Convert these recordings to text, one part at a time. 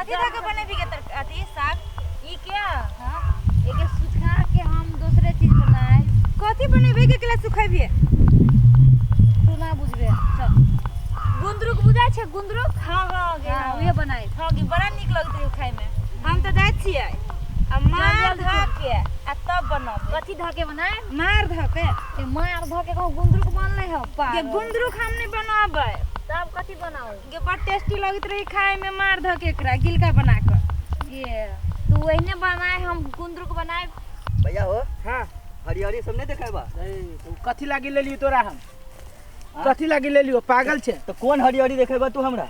कथी धऽ के बनेबी के तर अथी साग? ई क्या? हाँ, एके सुखा के हम दूसरे चीज बनाए। कथी बनेबी के केला सुखेबी? तू ना बुझबे, चल। गुंद्रुक बुझाइ छै? गुंद्रुक? हाँ हाँ गे। हाँ, उहे बनाए। हाँ गे, बड़ा नीक लगतै उ खाय में। हम तऽ जाइ छियै आ मार जल्दी धऽ के आ तब बनब। कथी धऽ के बनाए? मार धऽ के। के मार धऽ के कहूँ गुंद्रुक बनलै हौ? गे पागल। गुंद्रुक हम नहि बनबै। तब कथी बनाओ? गे बड़ टेस्टी लगैत रही खाय में मार धऽ के एकरा गिलका बना कऽ। गे तू ओहिने बनाए, हम गुंद्रुक बनाए। भैया हो। हाँ। हरियरी सब नहीं देखेबा? ए, तो कथी लागी लेलियो तोरा हम? कथी लागी लेलियो? पागल छे? तो कौन हरियरी देखेबा तू हमरा?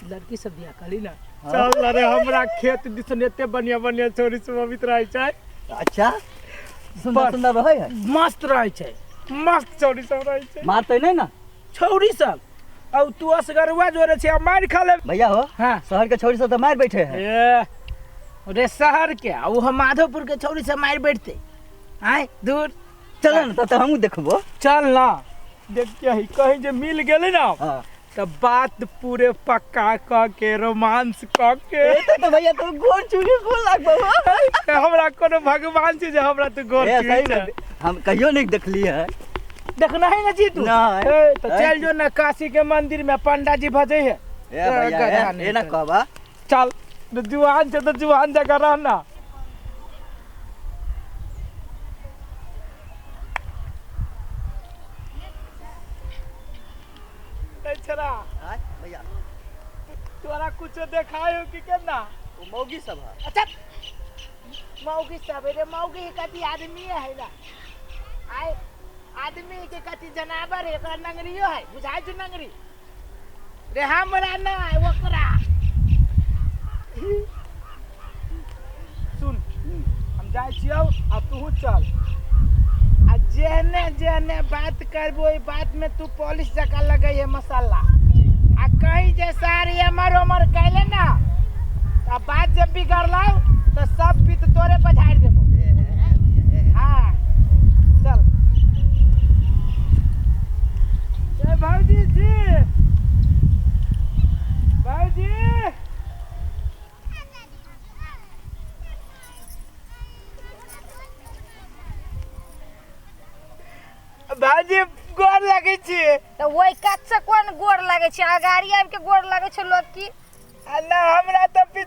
लड़की सब बियाह करी ना। हाँ। चल अरे हमरा खेत दिसन एते बढ़िया बढ़िया छोरी सब अबित रहै छै। अच्छा, सुंदर सुंदर रहै है? मस्त रहै छै, मस्त छौरी सब रहै छै। मारतै नहीं ना छौरी सब? औ तू असगरुआ जोरे छै आ मारि खा ले। भैया हो। हाँ। शहर के छौरी सब तो मार बैठे है। ए रे शहर के आ उ हम माधोपुर के छौरी सब मारि बैठते आय दूर। चल ना तब तो हमहूँ देखबो। चल ना देखिए ही कहीं जे मिल गेलै ना। हाँ। तो बात पूरे पक्का क के रोमांस क के। ए तो भैया तू गोर चूड़ी गोर लागबो हो। हमरा कोनो भगवान से जे हमरा तू गोर ए, चूड़ी सही में हम कहियो नहीं देखली है। देखना है ना जी तू? नहीं। ए, तो ए। चल जो ना काशी के मंदिर में पंडा जी भजे है। ए भैया, गधा ए, नहीं ए ना तो। कहबा। चल जुआन से तो जुआन जगह रहना। छरा। हाँ, भैया। तोरा कुछ देखाय हो कि केना? वो मौगी सब है। अच्छा मौगी सब रे, मौगी कथी आदमी है ना? आय आदमी के कथी जनावर है? एकरा नंगरियो है, बुझाय छौ नंगरी रे? हमरा ना है ओकरा। सुन हम जाइ छियौ आ तूहू चल आ जेहने जेहने बात करबो ओहि बात में तू पॉलिश जकाँ लगै है मसाला आ कहीं जे सारी एमर ओमर कैले ना आ बात जब बिगड़लौ तो सब पित तोरे पर झाड़ि देबो। ए, ए, ए, भैया, ए। हाँ चल। ए भौजी जी, भौजी। भाजी गोर लगै छी। तऽ ओहि कात से कोन गोर लगै छै? अगाड़ी आबि के गोर लगै छै लोक की? आ ना हमरा तऽ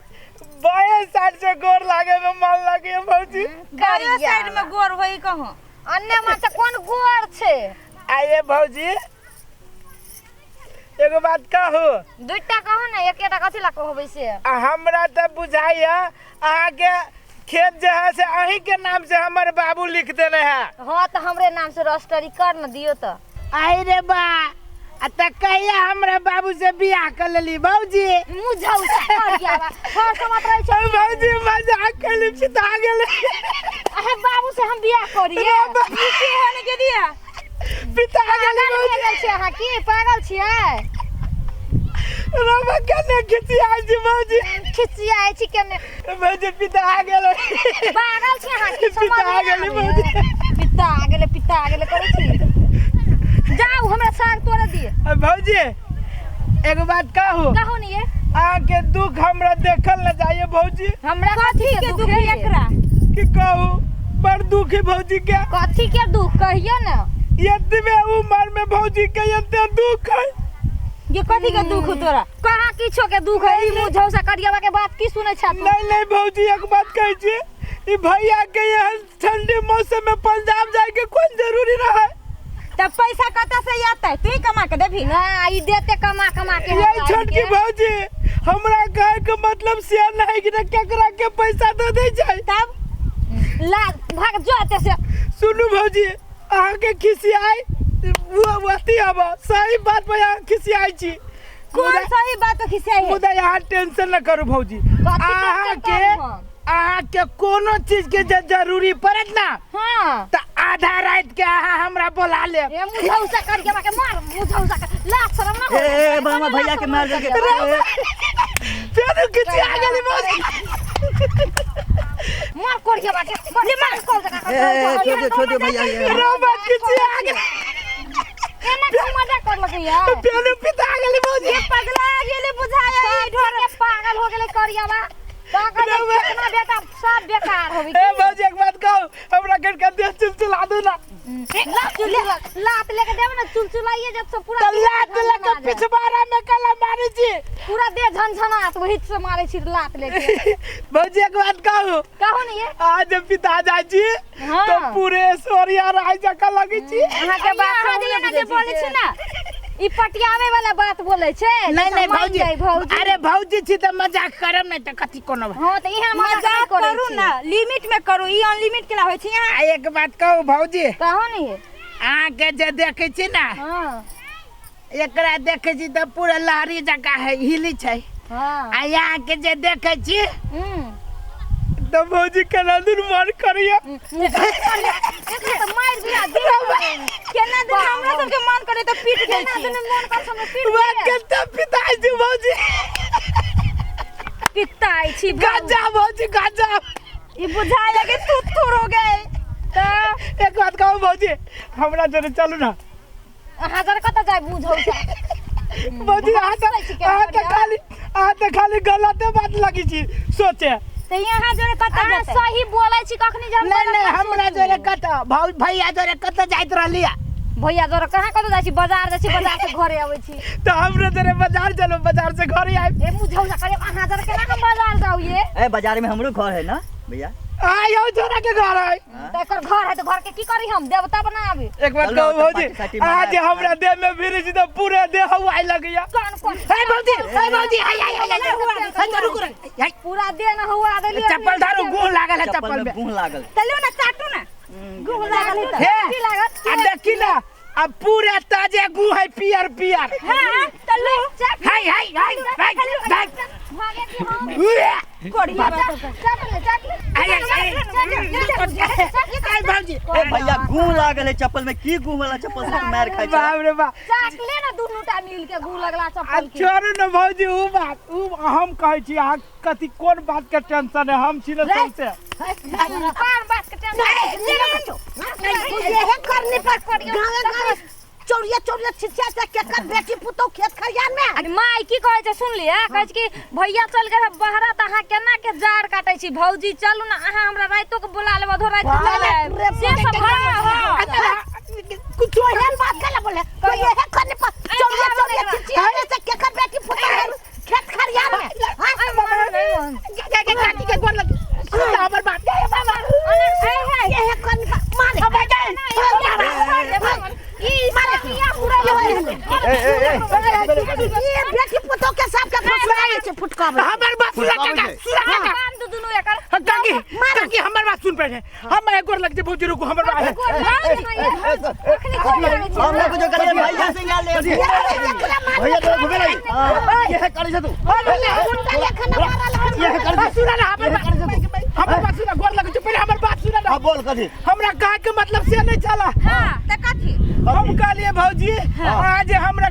बाएं साइड से गोर लागे में मन लगे भौजी। बायो साइड में गोर होई कहाँ? अन्य में तऽ कोन गोर छै? आइए भौजी एगो बात कहू? दूटा कहू ने, एकेटा कथी ला कहबै से? आ हमरा तऽ बुझाइया अहाँके खेत जे है से अहीं के नाम से हमर बाबू लिख देने है। हाँ तऽ हमरे नाम से रजिस्ट्री कर न दियौ तऽ। आहि रे बा, आ तऽ कहिया हमरा बाबू से बियाह कर लेली भौजी? मुँह झाउ से कर गया बा। हर समय रहै छै। भौजी मजाक कैली छी तऽ आ गेलै। अहे बाबू से हम बियाह करिए। ई की होने के दिया? पिता गेलै। पागल भए गेल छै अहाँ की? पागल छियै? रोबा केने खिसियाइ छी भौजी? खिसियाइ छी केने? भौजी पिता आ गेलै। पागल छी अहाँ की? समझ पिता नहि गेलै आबैए। भौजी। पिता गेलै, पिता गेलै करै छी। जाउ हमरा साग तोड़ऽ दिअ। आ भौजी एगो बात कहू? कहू ने ये। अहाँके दुख हमरा देखल न जाइए भौजी। हमरा कथी के दुख है एकरा? की कहू, बड़ दुख है भौजी के। कथी के दुख कहियो ने? एतबे उम्र में भौजी के एते दुख है। ये कथी के दुख हो तोरा? कहाँ किछो के दुख है? ई मुँह झौसा करियावा के बात की सुनै छा तू? नहीं नहीं भौजी एक बात कहै छी, ई भैया के एहन ठंडी मौसम में पंजाब जाय के कोन जरूरी रहे? तब पैसा कतऽ से आतै? तू ही कमा के देबही? ना ई देते कमा कमा के ये हमरा छोटकी के। भौजी हमरा कहे के मतलब से नहीं कि केकरा के पैसा दे दै छै। तब ला भाग जो एते से। सुनू भौजी अहाँके खिसियाइ वो अथी हब सही बात पर अहाँ खिसियाइ छी। कौन सही बात पर खिसियाइ है? मुदा यहाँ टेंशन न करू भौजी। कथी टेंशन अहाँके करू हम? अहाँके कोनो चीज के जे जरूरी पड़त ना हाँ। तऽ आधा राति के अहाँ हमरा बोला लेब। ए मुझौसा कर के बाके मार मुझौसा कर लाज शरम ना ए, ए, ए, मामा भैया के मार देलकै। ए, फेर खिसिया गेली भौजी। मार कोर के बाके ले मार कोर के ए, ए, छोड़ दे, छोड़ दे भैया, ये। रोबा खिसिया गेली। एना क्यों मजा कर लगे यार? फेर पिता गेली भौजी। ये पगला गेली बुझाया ई ढोर के पागल पागल हो गेलै करियावा पागल कितना बेटा सब बेकार होबे। ए भौजी एक बात कहू, हमरा घर के देह चुलचुला दू ना। लात लात लेके देब ना चुलचुलाइए जब से पूरा त लात लेके पिछवाड़ा में कला मारै छी। पूरा देह झनझनात वही से मारै छी लात लेके। भौजी एक बात कहू। कहू ने ये। आज जब पिता जाइ छी हाँ। तो पूरे ऐश्वर्या राय जकाँ लगै छी। अहाँ के बात अहाँ जे एना जे बोलै छी ना ई पटियावे वाला बात बोलै छै। नहीं नहीं भौजी, भौजी अरे भौजी छी त मजाक करब नहीं त कथी कोनो। हां त इहा मजाक करू ना, लिमिट में करू, ई अनलिमिट केला होय छै यहाँ। आ एक बात कहू भौजी। कहू ने। अहाँ के जे देखै छी ना, हां एकरा देखै छी त पूरा लहरी जकाँ है, हिली छै। हां आ यहाँ के जे देखै छी त भौजी केना दिन मन करिया। एकरा त मारि दिया दे। केना दिन हमरा सबके मन करे त पीट दै केना छी। दिन मन कर सब पीट वाह कते पिताई छी भौजी। पिताई छी गाजा भौजी गाजा। ई बुझाय लगे तू थूर हो गए। त एक बात कहू भौजी, हमरा जरे चलू ना। अहाँ जरे कत जाय बुझौ छै। भौजी अहाँ त खाली, अहाँ त खाली गलते बात लगी छी सोचे। त यहाँ जोरे कत अहाँ जेतै? सही बोलै छी कखनी जे हम नहीं नहीं गलत हमरा सोचू। जोरे कत भैया जोरे कत जाइत रहली। भैया जोरे कहाँ कत जाइ छी? बाजार जाइ छी, बाजार से घरे अबै छी। त हमरा जोरे बाजार चलो, बाजार से घरे आबि। ए बुझौ ना करे अहाँ जोरे केना हम बाजार जाउ ये? ए बाजार में हमरो घर है ना भैया। आ यौ छोरा के घर है। त एकर घर है त घर के की करी हम? देवता बनाबी। एक बात चलो, कहू त भौजी, पार्टी साटी आज मनाएब। हमरा देह में भिरी छी त पूरे देह हवाई लगैया। कौन कौन? हे भौजी, हे भौजी, हाय हाय हाय हाय, रुकू रे, हाय। पूरा देह न हुआ देलियै। चप्पल धारू गुह लागल है चप्पल में गुह लागल। चलू ना चाटू ना, गुह लागल है त। हे की लागत? आ देखी ना, अब पूरे ताजे गुह है, पियर पियर। हां चलू। हाय हाय हाय हाय हाय। भागे कि हम कोढ़िया चाट ले, चाट ले। आय आय आय भौजी। ए भैया गुह लागल है चप्पल में, की गुह वाला चप्पल से मार खाइ छै? बाप रे बाप। चाट ले ना दुनू टा मिल के गुह लगला आ चप्पल के। छोड़ू न भौजी उ बात, उ हम कहै छी अहाँ कथी कोन बात के टेंशन है, हम छी न सबसे। कोन बात के टेंशन? यहे करनी पर गावे गावे चौरिया चौरिया छिछिया से केकर बेटी पुतौ खेत खरियान में। अरे माय की कहै छै सुन लिया, कहै छै कि भैया चल गेल बहरा त अहाँ केना के जाड़ काटै छी? भौजी चलू ना, अहाँ हमरा रातो के बुला लेब, अधो राति के चल आयब। से सब हां हां कुछ एहन बात केला बोले तो यहे करनी पर चौरिया चौरिया छिछिया से केकर बेटी पुतौ खेत खरियान में। हां काकी के गोर लग सुन हमर बात। यहे करनी पर मारे ई मारिया पूरा ए ए ए ये बेटी पुतौ के सब के फुसलाबै छै, फुटकाबै। हमर बात सुन काका, सुन काका। काम दू दुनू एकर। काकी काकी हमर बात सुन पहिले, हम एक गोर लग जे भौजी रुकू हमर बात। हम लोग जो करे भैया से ले भैया तोरा घुमे रही ये करे छै तू। ये करे छै सुन ना हमर बात, हमर बात सुन, गोर लग जे पहिले हमर बात सुन ना। हां बोल कथी? हमरा कहे के मतलब से नहीं चला। हां त कथी? हम कहलिए भौजी आज हमरा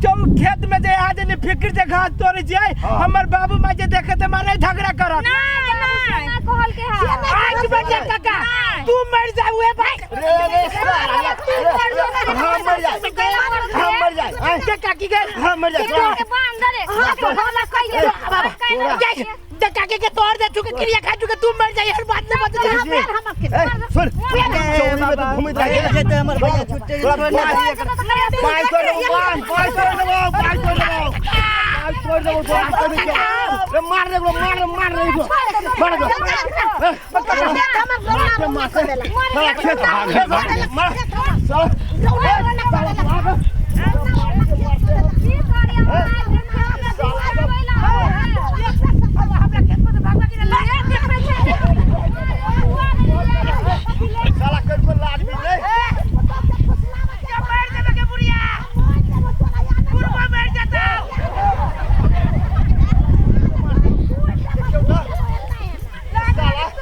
खेत में जे आज ने फिक्र जे घास तोड़े छियै, हमर बाबू माय जे देखे त मारे झगड़ा करत। ना ना कहल के है आज बजे काका तू मर जा उहे भाई। रे रे हम मर जाए, हम मर जाए, के काकी के हम मर जाए। के बांध दे रे होला कहिए दे काकी के तोड़ दे चुके क्रिया खा चुके तू मर जाए हर बात ने बदल। ए सुन, चौरी में तू घुमित रह जेते हमर भैया छुट्टे पाँच सौ देबो, पाँच सौ देबो, पाँच सौ देबो, पाँच सौ देबो, तोरा हाथ में क्या? रे मार रे मार रे मार रे मार रे मार मार खेत भाग मार साला। साला कर को लाज भी नहीं। मार देबे के बुढ़िया बुढ़वा मर जाता।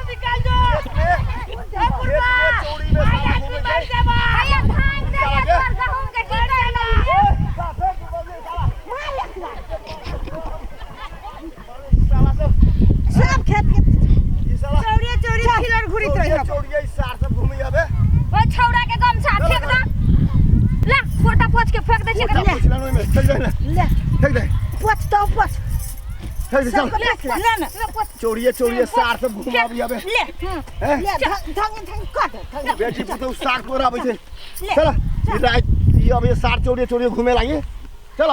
निकाल दो चौरी में साला घूमे छै। भैया धान दे तोर गहूम के की करला? साला सब सब खेत के ई साला चौरिया चौरिया खिलर घुरित रही। चौरिया ई सार सब घूमी आबे। ओ छौड़ा के गमछा फेंक दे, ला फोटा पोछ के फेंक दे छी। पोछला ओहिमे चल जाए ना, ले फेंक दे। पोछ तो पोछ। हे चल। ले ना। चोरिए चोरिए सार सब घुमाबी आबे। ले। हैं? ले ढंग ढंग कर दे, ढंग। बेटी पुतहु साग तोरा आबै छै। चल, ई राति ई अब ये सार चोरिए चोरिए घूमे लागे। चल।